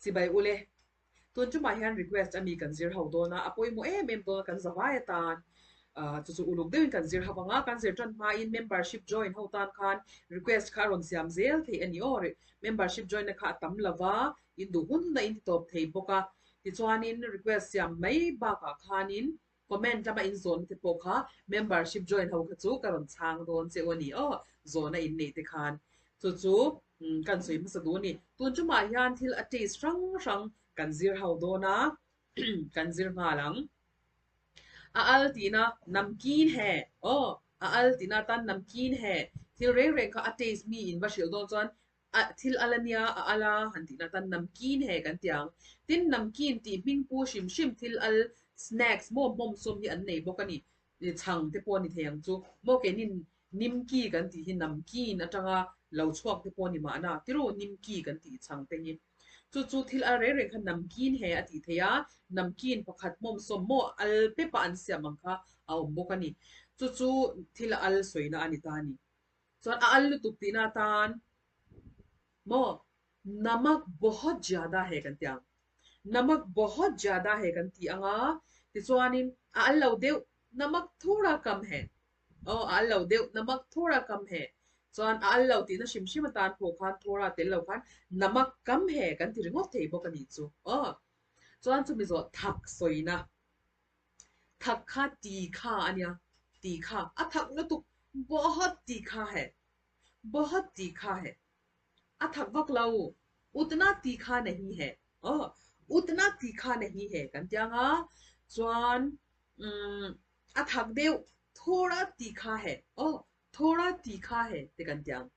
Chibai ule. Tun tumah hian request a mi kan zir ho dawn a, a pawimawh em em dawn a kan zavai atan. Chu chu uluk deuhin kan zir ho ang a, kan zir tan hmain membership join ho tan khan request kha a rawn siam zel theih a ni aw. Membership join na kha a tam lo va, in duh hun hun a in ti tawp thei bawk a. Tichuanin request siam mai bakah khanin Comment lama in zawhna te pawh kha membership join ho kha chu ka rawn chhang dawn che u a ni aw, zawhna in neih te khan. Chu chu kan sawi hmasa duh a ni. Tun tumah hian thil a taste hrang hrang kan zir ho dawn a, kan zir nghal ang. A al tihna namkeen he aw, a al tihna atan namkeen he thil reng reng kha a taste mi in va hrilh dawn chuan A thil al a nia, a al a han tih natan namkeen he kan ti ang. Tin, namkeen tih hming pu hrim hrim thil al, snacks, maw hmawmsawm hi an nei bawk a ni. Chhang te pawh a ni thei ang chu. Maw keinin nimki kan tih hi namkeen atanga lo chhuak te pawh a ni mahna. Tiru, nimki kan tih chhang te hi. Chu chu thil al reng reng kha namkeen he a tih theih a, namkeen pakhat hmawmsawm maw al pepa an siam ang kha a awm bawk a ni. Chu chu thil al sawina a ni ta a ni. Chuan a al lutuk tihna atan maw namak bahut jyada he kan ti ang. Namak bahut jyada he kan ti ang a, tichuanin a al lo deuh namak thora kam he. Aw a al lo deuh namak thora kam he. Chuan a al lo tihna hrim hrim atan pawh khan thora tel lo khan namak kam he kan ti ringawt thei bawk a nih chu. Aw chuan chumi zawh thak sawina. Thak kha ti kha a nia, ti kha a thak lutuk bahut ti kha hai, bahut ti kha hai, a thak vak lo, utna ti kha nahi hai, aw utna ti kha nahi hai kan ti ang a, chuan umm a thak deuh thoda ti kha hai, aw thoda ti kha hai te kan ti ang,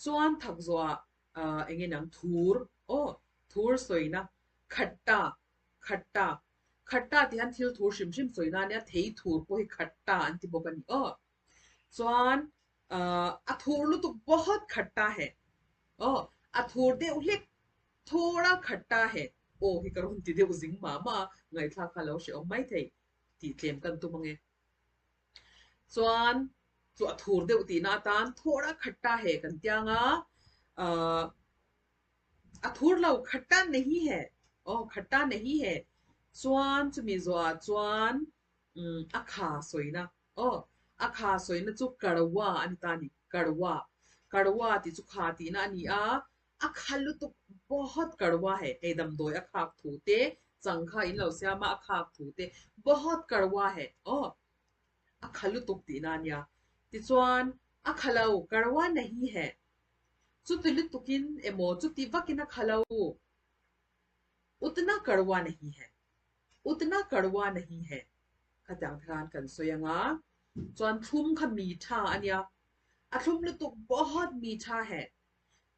chuan thak zawhah ah eng nge niang thur, aw thur sawina khatta Khatta, Khatta tih hian thil thur hrim hrim sawi nan nia, thei thur pawh hi khatta an ti bawk a ni aw. Chuan ahh a thur lutuk bahut khatta he aw, a thur deuh hlek thoda khatta he aw hi ka rawn ti deuh zing mah mah a, ngaihthlak kha lo hrehawm mai thei tih tlem kan tum ange. Chuan chu a thur deuh tihna atan thoda khatta he kan tiang a, ahh A thur lo, khatta nahi he, aw khatta nahi he, chuan chumi zawhah chuan umm a kha sawina, aw a kha sawina chu kadwa a ni ta a ni, kadwa, kadwa tih chu kha tihna a ni a, a kha lutuk bahut kadwa he, hei damdawi a khak thu te, chang kha in lo siam a, a khak thu te, bahut kadwa he, aw a kha lutuk tihna a nia, tichuan a kha lo, kadwa nahi he. Chuti lutukin emaw chuti vakin a kha lo. Utna kadwa nahi hai. Utna kadwa nahi hai. Khatiang te khan kan sawi ang a. Chuan thlum kha mi tha a nia. A thlum lutuk bahut mi tha hai.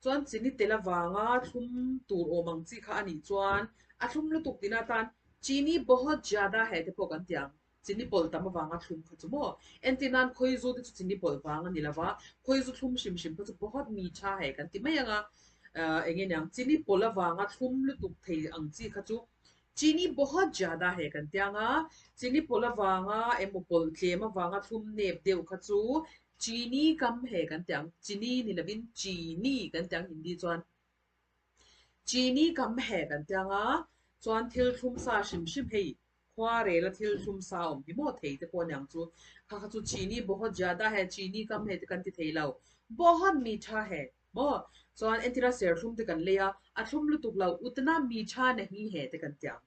Chuan chini tel avanga thlum tur awm ang chi kha a nih chuan a thlum lutuk tihna atan chini bahut jyada hai te pawh kan ti ang. Chini pawlh tam avanga thlum kha chu maw? Entir nan khawizu te chu chini pawlh vang a ni lova, khawizu thlum hrim hrim kha chu bahut meetha hai kan ti mai ang a, eng nge niang, chini pawlh avanga thlum lutuk thei ang chi kha chu chini bahut jyada hai kan ti ang a, chini pawlh avanga emaw pawlh tlem avanga thlum nep deuh kha chu chini kam hai kan ti ang, chini ni lovin chini kan ti ang Hindi chuan. Chini kam hai kan ti ang a, chuan thil thlum sa hrim hrim hei Khua rela thil thlum sa awm hi maw thei te pawh aniang chu kha kha chu chini bahut jyada hai chini kam hai te kan ti thei lo bahut meetha hai maw chuan entira serthlum te kan lei a a thlum lutuk lo utna meetha nahi hai te kan ti ang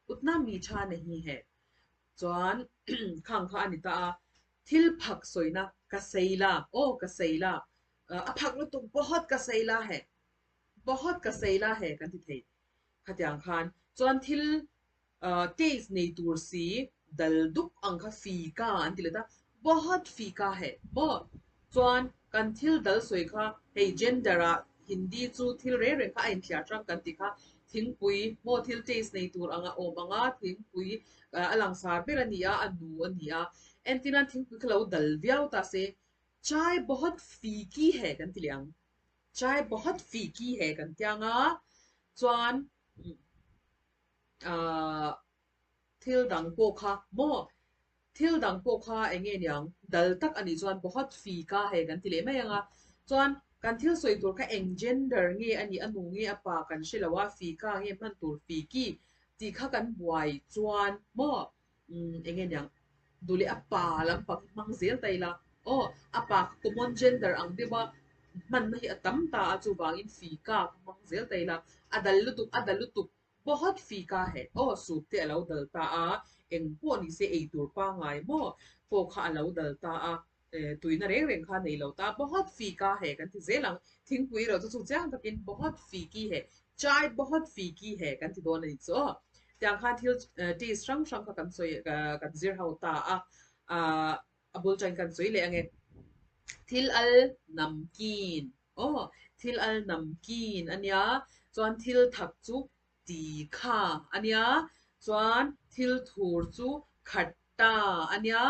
utna meetha nahi hai chuan khang kha a ni ta a thil phak sawina ka seila aw ka seila a phak lutuk bahut ka seila hai bahut ka seila hai kan ti thei Khatiang khan chuan thil taste nei tur si dal dup ang kha fika an ti let a, bahut fika hai maw? Chuan kan thil dal sawi kha hei gender ah Hindi chu thil reng reng kha a inthliar hrang kan ti kha thingpui maw thil taste nei tur anga awm anga thingpui a langsar ber a ni a, a nu a ni a, entirnan thingpui kha lo dal viau ta se chai bahut fiki hai kan ti leh ang. Chai bahut fiki hai kan ti ang a, chuan ahh thil dang pawh kha maw thil dang pawh kha eng nge niang dal tak a nih chuan bahut fika hai kan ti leh mai ang a, chuan Kan thil sawi tur kha eng gender nge a nih, a nu nge a pa kan hre lo a, fika nge hman tur fiki tih kha kan buai chuan maw umm eng nge niang duh leh a pa lampang hi hmang zel ta ila aw a pa kha common gender ang deuh a hmanna hi a tam ta a chuvangin fika kha hmang zel ta ila a dal lutuk a dal lutuk Bahut fika he aw soup te a lo dal ta a eng pawh ni se ei tur pangngai maw pawh kha a lo dal ta a Tuina reng reng kha nei lo ta, Bahut fika he kan ti zel ang. Thingpui erawh chu chu chiang takin Bahut fiki he, Chai bahut fiki he kan ti dawn a ni chu aw. Tiang khan thil taste hrang hrang kha kan sawi kan zir ho ta a, a bul ṭan kan sawi leh ange. Thil al namkin aw, thil al namkin a nia, chuan thil thak chu ti kha a nia, chuan thil thur chu khat ta a nia,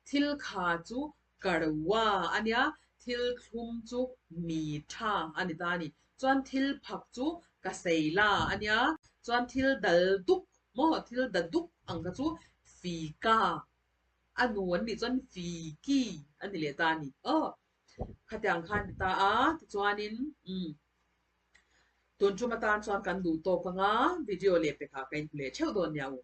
thil kha chu karwa a nia, thil thlum chu mi tha a ni ta a ni. Chuan thil phak chu ka sei la a nia, chuan thil dal duk maw, thil da duk ang kha chu fi ka a nu an nih chuan fi ki a ni leh ta a ni. Aw, khatiang kha a ni ta a, tichuanin umm. Tun tum atan chuan kan duh tawk anga video leh pekah ka inhmu leh theuh dawn nia u.